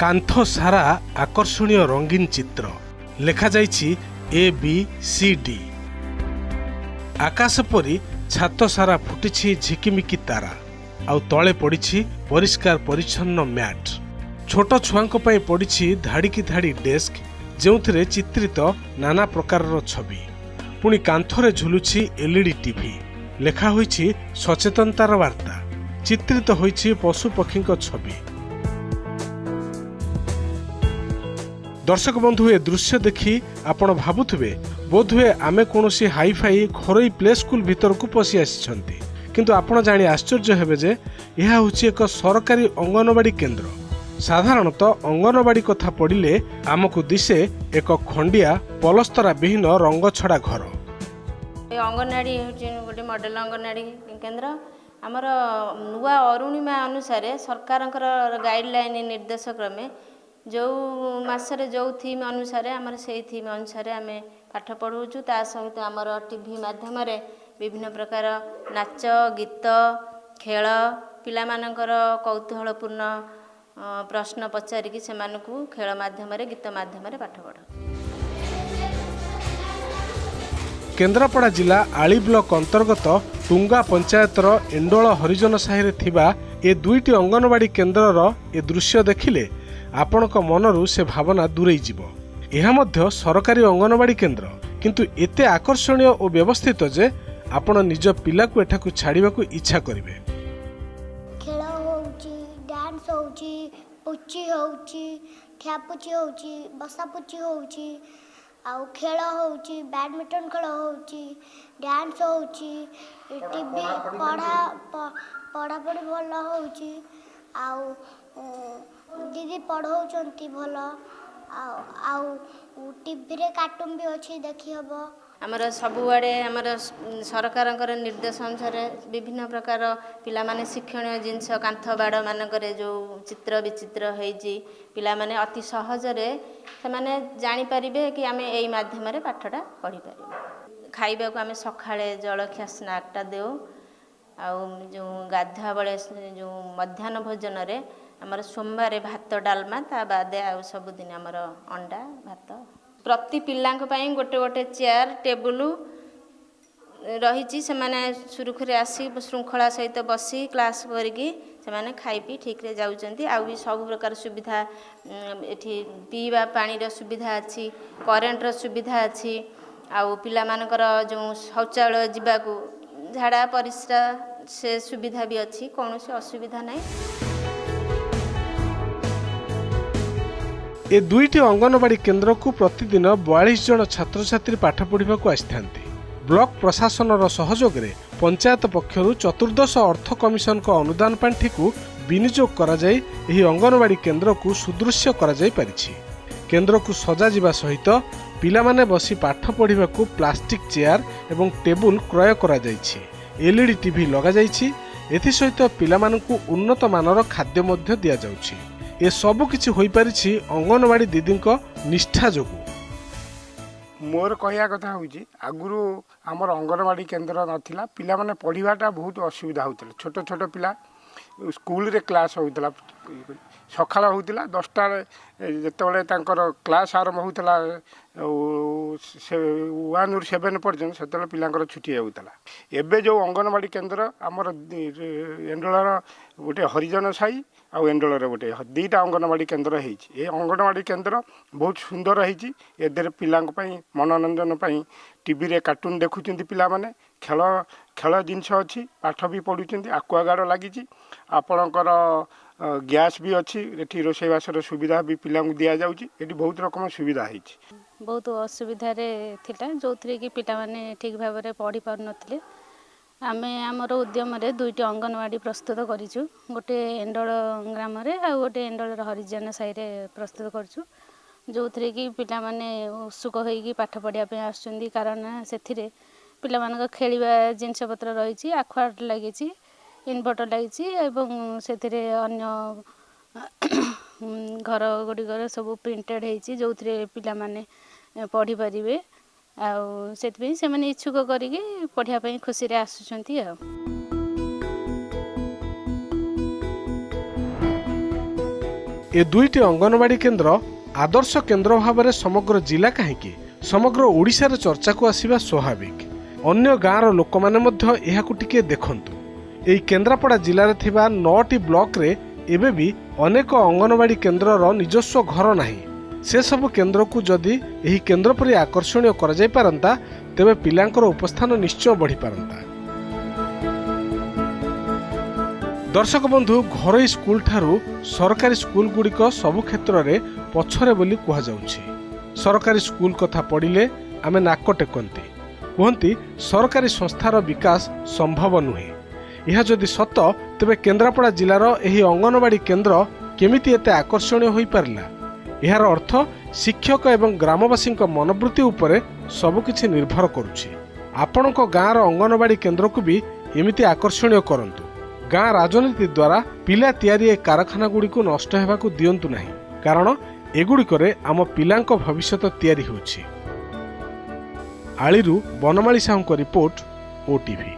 କାନ୍ଥ ସାରା ଆକର୍ଷଣୀୟ ରଙ୍ଗୀନ ଚିତ୍ର, ଲେଖାଯାଇଛି ଏ ବି ସି ଡି। ଆକାଶ ପରି ଛାତ ସାରା ଫୁଟିଛି ଝିକିମିକି ତାରା, ଆଉ ତଳେ ପଡ଼ିଛି ପରିଷ୍କାର ପରିଚ୍ଛନ୍ନ ମ୍ୟାଟ୍। ଛୋଟ ଛୁଆଙ୍କ ପାଇଁ ପଡ଼ିଛି ଧାଡ଼ିକି ଧାଡ଼ି ଡେସ୍କ, ଯେଉଁଥିରେ ଚିତ୍ରିତ ନାନା ପ୍ରକାରର ଛବି। ପୁଣି କାନ୍ଥରେ ଝୁଲୁଛି ଏଲ୍ଇଡି ଟିଭି, ଲେଖା ହୋଇଛି ସଚେତନତାର ବାର୍ତ୍ତା, ଚିତ୍ରିତ ହୋଇଛି ପଶୁପକ୍ଷୀଙ୍କ ଛବି। ଦର୍ଶକ ବନ୍ଧୁ, ଏ ଦୃଶ୍ୟ ଦେଖି ଆପଣ ଭାବୁଥିବେ ବୋଧହୁଏ ଆମେ କୌଣସି ହାଇଫାଇ ଘରୋଇ ପ୍ଲେ ସ୍କୁଲ ଭିତରକୁ ପଶି ଆସିଛନ୍ତି। କିନ୍ତୁ ଆପଣ ଜାଣି ଆଶ୍ଚର୍ଯ୍ୟ ହେବେ ଯେ ଏହା ହେଉଛି ଏକ ସରକାରୀ ଅଙ୍ଗନବାଡ଼ି କେନ୍ଦ୍ର। ସାଧାରଣତଃ ଅଙ୍ଗନବାଡ଼ି କଥା ପଡ଼ିଲେ ଆମକୁ ଦିଶେ ଏକ ଖଣ୍ଡିଆ ପଲସ୍ତରା ବିହୀନ ରଙ୍ଗଛଡ଼ା ଘର। ଏ ଅଙ୍ଗନବାଡ଼ି ହେଉଛି ଗୋଟେ ମଡ଼େଲ ଅଙ୍ଗନବାଡ଼ି କେନ୍ଦ୍ର। ଆମର ନୂଆ ଅରୁଣିମା ଅନୁସାରେ, ସରକାରଙ୍କର ଗାଇଡ଼ଲାଇନ୍ ନିର୍ଦ୍ଦେଶ କ୍ରମେ ଯେଉଁ ମାସରେ ଯେଉଁ ଥିମ୍ ଅନୁସାରେ, ଆମର ସେଇ ଥିମ୍ ଅନୁସାରେ ଆମେ ପାଠ ପଢ଼ାଉଛୁ। ତା ସହିତ ଆମର ଟିଭି ମାଧ୍ୟମରେ ବିଭିନ୍ନ ପ୍ରକାର ନାଚ ଗୀତ, ଖେଳ, ପିଲାମାନଙ୍କର କୌତୁହଳପୂର୍ଣ୍ଣ ପ୍ରଶ୍ନ ପଚାରିକି ସେମାନଙ୍କୁ ଖେଳ ମାଧ୍ୟମରେ, ଗୀତ ମାଧ୍ୟମରେ ପାଠ ପଢ଼ାଉ। କେନ୍ଦ୍ରାପଡ଼ା ଜିଲ୍ଲା ଆଳି ବ୍ଲକ ଅନ୍ତର୍ଗତ ଟୁଙ୍ଗା ପଞ୍ଚାୟତର ଏଣ୍ଡୋଳ ହରିଜନ ସାହିରେ ଥିବା ଏ ଦୁଇଟି ଅଙ୍ଗନବାଡ଼ି କେନ୍ଦ୍ରର ଏ ଦୃଶ୍ୟ ଦେଖିଲେ ଆପଣଙ୍କ ମନରୁ ସେ ଭାବନା ଦୂରେଇ ଯିବ। ଏହା ମଧ୍ୟ ସରକାରୀ ଅଙ୍ଗନବାଡ଼ି କେନ୍ଦ୍ର, କିନ୍ତୁ ଏତେ ଆକର୍ଷଣୀୟ ଓ ବ୍ୟବସ୍ଥିତ ଯେ ଆପଣ ନିଜ ପିଲାକୁ ଏଠାକୁ ଛାଡ଼ିବାକୁ ଇଚ୍ଛା କରିବେ। ଖେଳ ହେଉଛି, ଡ୍ୟାନ୍ସ ହେଉଛି, ପୁଚି ହେଉଛି, ଠିଆପୁଚି ହେଉଛି, ବସାପୁଚି ହେଉଛି, ଆଉ ଖେଳ ହେଉଛି, ବ୍ୟାଡ଼ମିଣ୍ଟନ ଖେଳ ହେଉଛି, ଡ୍ୟାନ୍ସ ହେଉଛି, ଟିଭି ପଢ଼ା, ପଢ଼ାପଢ଼ି ଭଲ ହେଉଛି, ଆଉ ଦିଦି ପଢ଼ଉଛନ୍ତି ଭଲ, ଆଉ ଟିଭିରେ କାର୍ଟୁନ୍ ବି ଅଛି, ଦେଖିହେବ। ଆମର ସବୁଆଡ଼େ ଆମର ସରକାରଙ୍କର ନିର୍ଦ୍ଦେଶ ଅନୁସାରେ ବିଭିନ୍ନ ପ୍ରକାର ପିଲାମାନେ ଶିକ୍ଷଣୀୟ ଜିନିଷ କାନ୍ଥ ବାଡ଼ ମାନଙ୍କରେ ଯେଉଁ ଚିତ୍ର ବିଚିତ୍ର ହେଇଛି, ପିଲାମାନେ ଅତି ସହଜରେ ସେମାନେ ଜାଣିପାରିବେ କି ଆମେ ଏଇ ମାଧ୍ୟମରେ ପାଠଟା ପଢ଼ିପାରିବୁ। ଖାଇବାକୁ ଆମେ ସକାଳେ ଜଳଖିଆ ସ୍ନାକ୍ଟା ଦେଉ, ଆଉ ଯେଉଁ ଗାଧୁଆ ବେଳେ ଯେଉଁ ମଧ୍ୟାହ୍ନ ଭୋଜନରେ ଆମର ସୋମବାର ଭାତ ଡାଲମା, ତା ବାଦେ ଆଉ ସବୁଦିନ ଆମର ଅଣ୍ଡା ଭାତ। ପ୍ରତି ପିଲାଙ୍କ ପାଇଁ ଗୋଟେ ଗୋଟେ ଚେୟାର ଟେବୁଲ ରହିଛି। ସେମାନେ ସୁରୁଖୁରୁରେ ଆସି ଶୃଙ୍ଖଳା ସହିତ ବସି କ୍ଲାସ୍ କରିକି ସେମାନେ ଖାଇ ପିଇ ଠିକ୍ରେ ଯାଉଛନ୍ତି। ଆଉ ବି ସବୁ ପ୍ରକାର ସୁବିଧା ଏଠି, ପିଇବା ପାଣିର ସୁବିଧା ଅଛି, କରେଣ୍ଟର ସୁବିଧା ଅଛି, ଆଉ ପିଲାମାନଙ୍କର ଯେଉଁ ଶୌଚାଳୟ ଯିବାକୁ, ଝାଡ଼ା ପରିସ୍ରା ସେ ସୁବିଧା ବି ଅଛି। କୌଣସି ଅସୁବିଧା ନାହିଁ। ଏ ଦୁଇଟି ଅଙ୍ଗନବାଡ଼ି କେନ୍ଦ୍ରକୁ ପ୍ରତିଦିନ 42 ଜଣ ଛାତ୍ରଛାତ୍ରୀ ପାଠ ପଢ଼ିବାକୁ ଆସିଥାନ୍ତି। ବ୍ଲକ ପ୍ରଶାସନର ସହଯୋଗରେ ପଞ୍ଚାୟତ ପକ୍ଷରୁ ଚତୁର୍ଦ୍ଦଶ ଅର୍ଥ କମିଶନଙ୍କ ଅନୁଦାନ ପାଣ୍ଠିକୁ ବିନିଯୋଗ କରାଯାଇ ଏହି ଅଙ୍ଗନବାଡ଼ି କେନ୍ଦ୍ରକୁ ସୁଦୃଶ୍ୟ କରାଯାଇପାରିଛି। କେନ୍ଦ୍ରକୁ ସଜାଯିବା ସହିତ ପିଲାମାନେ ବସି ପାଠ ପଢ଼ିବାକୁ ପ୍ଲାଷ୍ଟିକ୍ ଚେୟାର ଏବଂ ଟେବୁଲ କ୍ରୟ କରାଯାଇଛି, ଏଲ୍ଇଡି ଟିଭି ଲଗାଯାଇଛି। ଏଥିସହିତ ପିଲାମାନଙ୍କୁ ଉନ୍ନତ ମାନର ଖାଦ୍ୟ ମଧ୍ୟ ଦିଆଯାଉଛି। ଏସବୁ କିଛି ହୋଇପାରିଛି ଅଙ୍ଗନବାଡ଼ି ଦିଦିଙ୍କ ନିଷ୍ଠା ଯୋଗୁଁ। ମୋର କହିବା କଥା ହେଉଛି, ଆଗରୁ ଆମର ଅଙ୍ଗନବାଡ଼ି କେନ୍ଦ୍ର ନଥିଲା, ପିଲାମାନେ ପଢ଼ିବାଟା ବହୁତ ଅସୁବିଧା ହେଉଥିଲା। ଛୋଟ ଛୋଟ ପିଲା, ସ୍କୁଲରେ କ୍ଲାସ୍ ହେଉଥିଲା, ସକାଳ ହେଉଥିଲା 10ଟାରେ, ଯେତେବେଳେ ତାଙ୍କର କ୍ଲାସ୍ ଆରମ୍ଭ ହେଉଥିଲା ସେ 1ରୁ 7 ପର୍ଯ୍ୟନ୍ତ, ସେତେବେଳେ ପିଲାଙ୍କର ଛୁଟି ହେଉଥିଲା। ଏବେ ଯେଉଁ ଅଙ୍ଗନବାଡ଼ି କେନ୍ଦ୍ର ଆମର ଏଣ୍ଡୋଳର ଗୋଟେ ହରିଜନ ସାହି ଆଉ ଏଣ୍ଡୋଳର ଗୋଟେ, 2ଟା ଅଙ୍ଗନବାଡ଼ି କେନ୍ଦ୍ର ହେଇଛି। ଏ ଅଙ୍ଗନବାଡ଼ି କେନ୍ଦ୍ର ବହୁତ ସୁନ୍ଦର ହେଇଛି। ଏଥିରେ ପିଲାଙ୍କ ପାଇଁ ମନୋରଞ୍ଜନ ପାଇଁ ଟିଭିରେ କାର୍ଟୁନ୍ ଦେଖୁଛନ୍ତି ପିଲାମାନେ, ଖେଳ ଜିନିଷ ଅଛି, ପାଠ ବି ପଢ଼ୁଛନ୍ତି, ଆକ୍ୱାଗାର୍ଡ଼ ଲାଗିଛି, ଆପଣଙ୍କର ଗ୍ୟାସ୍ ବି ଅଛି, ଏଠି ରୋଷେଇବାସର ସୁବିଧା ବି ପିଲାଙ୍କୁ ଦିଆଯାଉଛି। ଏଠି ବହୁତ ରକମ ସୁବିଧା ହେଇଛି। ବହୁତ ଅସୁବିଧାରେ ଥିଲା, ଯେଉଁଥିରେ କି ପିଲାମାନେ ଠିକ୍ ଭାବରେ ପଢ଼ି ପାରୁନଥିଲେ। ଆମେ ଆମର ଉଦ୍ୟମରେ ଦୁଇଟି ଅଙ୍ଗନବାଡ଼ି ପ୍ରସ୍ତୁତ କରିଛୁ, ଗୋଟେ ଏଣ୍ଡୋଳ ଗ୍ରାମରେ ଆଉ ଗୋଟେ ଏଣ୍ଡୋଳର ହରିଜନ ସାହିରେ ପ୍ରସ୍ତୁତ କରିଛୁ, ଯେଉଁଥିରେ କି ପିଲାମାନେ ଉତ୍ସୁକ ହୋଇକି ପାଠ ପଢ଼ିବା ପାଇଁ ଆସୁଛନ୍ତି। କାରଣ ସେଥିରେ ପିଲାମାନଙ୍କ ଖେଳିବା ଜିନିଷପତ୍ର ରହିଛି, ଆକ୍ୱାଗାର୍ଡ଼ ଲାଗିଛି, ଇନଭର୍ଟର ଲାଗିଛି, ଏବଂ ସେଥିରେ ଅନ୍ୟ ଘର ଗୁଡ଼ିକର ସବୁ ପ୍ରିଣ୍ଟେଡ଼ ହେଇଛି, ଯେଉଁଥିରେ ପିଲାମାନେ ପଢ଼ିପାରିବେ, ଆଉ ସେଥିପାଇଁ ସେମାନେ ଇଚ୍ଛୁକ କରିକି ପଢ଼ିବା ପାଇଁ ଖୁସିରେ ଆସୁଛନ୍ତି। ଆଉ ଏ ଦୁଇଟି ଅଙ୍ଗନବାଡ଼ି କେନ୍ଦ୍ର ଆଦର୍ଶ କେନ୍ଦ୍ର ଭାବରେ ସମଗ୍ର ଜିଲ୍ଲା କାହିଁକି ସମଗ୍ର ଓଡ଼ିଶାରେ ଚର୍ଚ୍ଚାକୁ ଆସିବା ସ୍ୱାଭାବିକ। ଅନ୍ୟ ଗାଁର ଲୋକମାନେ ମଧ୍ୟ ଏହାକୁ ଟିକିଏ ଦେଖନ୍ତୁ। ଏହି କେନ୍ଦ୍ରାପଡ଼ା ଜିଲ୍ଲାରେ ଥିବା 9ଟି ବ୍ଲକରେ ଏବେ ବି ଅନେକ ଅଙ୍ଗନବାଡ଼ି କେନ୍ଦ୍ରର ନିଜସ୍ୱ ଘର ନାହିଁ। ସେସବୁ କେନ୍ଦ୍ରକୁ ଯଦି ଏହି କେନ୍ଦ୍ର ପରି ଆକର୍ଷଣୀୟ କରାଯାଇପାରନ୍ତା, ତେବେ ପିଲାଙ୍କର ଉପସ୍ଥାନ ନିଶ୍ଚୟ ବଢ଼ିପାରନ୍ତା। ଦର୍ଶକ ବନ୍ଧୁ, ଘରୋଇ ସ୍କୁଲଠାରୁ ସରକାରୀ ସ୍କୁଲଗୁଡ଼ିକ ସବୁ କ୍ଷେତ୍ରରେ ପଛରେ ବୋଲି କୁହାଯାଉଛି। ସରକାରୀ ସ୍କୁଲ କଥା ପଡ଼ିଲେ ଆମେ ନାକ ଟେକନ୍ତି, କୁହନ୍ତି ସରକାରୀ ସଂସ୍ଥାର ବିକାଶ ସମ୍ଭବ ନୁହେଁ। ଏହା ଯଦି ସତ, ତେବେ କେନ୍ଦ୍ରାପଡ଼ା ଜିଲ୍ଲାର ଏହି ଅଙ୍ଗନବାଡ଼ି କେନ୍ଦ୍ର କେମିତି ଏତେ ଆକର୍ଷଣୀୟ ହୋଇପାରିଲା? ଏହାର ଅର୍ଥ ଶିକ୍ଷକ ଏବଂ ଗ୍ରାମବାସୀଙ୍କ ମନୋବୃତ୍ତି ଉପରେ ସବୁକିଛି ନିର୍ଭର କରୁଛି। ଆପଣଙ୍କ ଗାଁର ଅଙ୍ଗନବାଡ଼ି କେନ୍ଦ୍ରକୁ ବି ଏମିତି ଆକର୍ଷଣୀୟ କରନ୍ତୁ। ଗାଁ ରାଜନୀତି ଦ୍ୱାରା ପିଲା ତିଆରି ଏ କାରଖାନାଗୁଡ଼ିକୁ ନଷ୍ଟ ହେବାକୁ ଦିଅନ୍ତୁ ନାହିଁ, କାରଣ ଏଗୁଡ଼ିକରେ ଆମ ପିଲାଙ୍କ ଭବିଷ୍ୟତ ତିଆରି ହେଉଛି। ଆଳିରୁ ବନମାଳୀ ସାହୁଙ୍କ ରିପୋର୍ଟ, ଓଟିଭି।